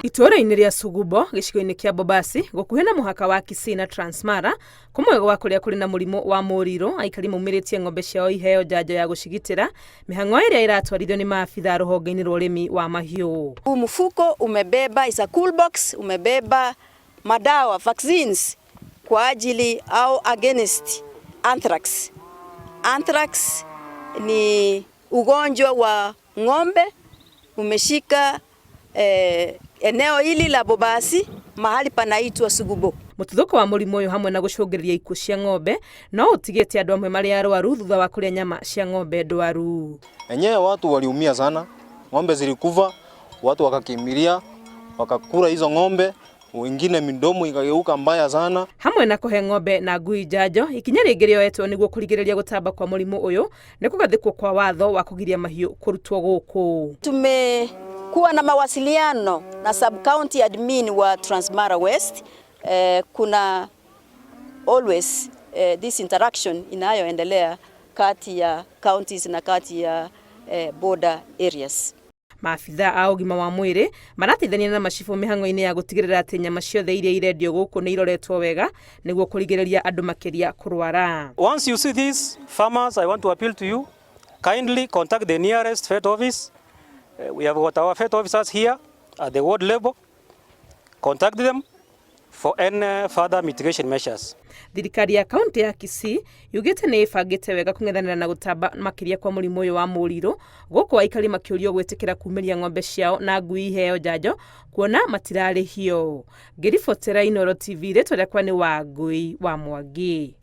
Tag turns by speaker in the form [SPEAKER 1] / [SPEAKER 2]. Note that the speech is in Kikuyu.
[SPEAKER 1] Itũũra-inĩ rĩa Sugubo gĩcigo-inĩ kĩa Bobasi gũkuhĩ na mũhaka wa Kisii na Transmara, kũmwe gwa kũrĩa kũrĩ na mũrimũ wa mũrirũ, aikari maumĩrĩtie ng'ombe ciao iheo njanjo ya gũcigitĩra, mĩhang'o ĩrĩa ĩratwarithio nĩ maabitha rũhonge-inĩ rwa ũrĩmi wa mahiũ.
[SPEAKER 2] Huu mfuko umebeba, is a cool box, umebeba madawa vaccines kwa ajili au against anthrax. Anthrax ni ugonjwa wa ng'ombe umeshika eneo hili la Bobasi mahali panaitwa Sugubo.
[SPEAKER 1] Mũtuthũko wa mũrimũ ũyũ hamwe na gũcũngĩrĩria ikuũ cia ng'ombe no ũtigĩte andũ amwe marĩ arwaru thutha wa kũrĩa nyama cia ng'ombe ndwaru.
[SPEAKER 3] Enyewe watu waliumia sana, ng'ombe zilikufa, watu wakakimbilia wakakula hizo ng'ombe, wengine midomo ikageuka mbaya sana.
[SPEAKER 1] Hamwe na kũhe ng'ombe na ngui njanjo, ikinya rĩngĩ rĩoetwo nĩguo kũrigĩrĩria gũtamba kwa mũrimũ ũyũ nĩ kũgathĩkwo kwa watho wa kũgiria mahiũ kũrutwo gũkũ.
[SPEAKER 2] Tumekuwa na mawasiliano na sub county admin wa Transmara West. Kuna always this interaction inayoendelea kati ya counties na kati ya border areas.
[SPEAKER 1] Maabitha a ũgima wa mwĩrĩ marateithania na macibũ mĩhang'o-inĩ ya gũtigĩrĩra atĩ nyama ciothe iria irendio gũkũ nĩ iroretwo wega nĩguo kũrigĩrĩria andũ makĩria kũrwara.
[SPEAKER 4] Once you see this, farmers, I want to appeal to you. Kindly contact the nearest vet office. We have got our vet officers here at the ward level. Contact them for any further mitigation measures.
[SPEAKER 1] Thirikari ya kaunti ya Kisii yugĩte nĩ ĩbangĩte wega kũng'ethanĩra na gũtamba makĩria kwa mũrimũ ũyũ wa mũrirũ, gũkũ aikari makĩũrio gwĩtĩkĩra kumĩria ng'ombe ciao na ngui iheo njanjo kuona matirarĩhio. Ngĩribotera Inooro TV, rĩtwa rĩakwa nĩ Wangui wa Mwangi.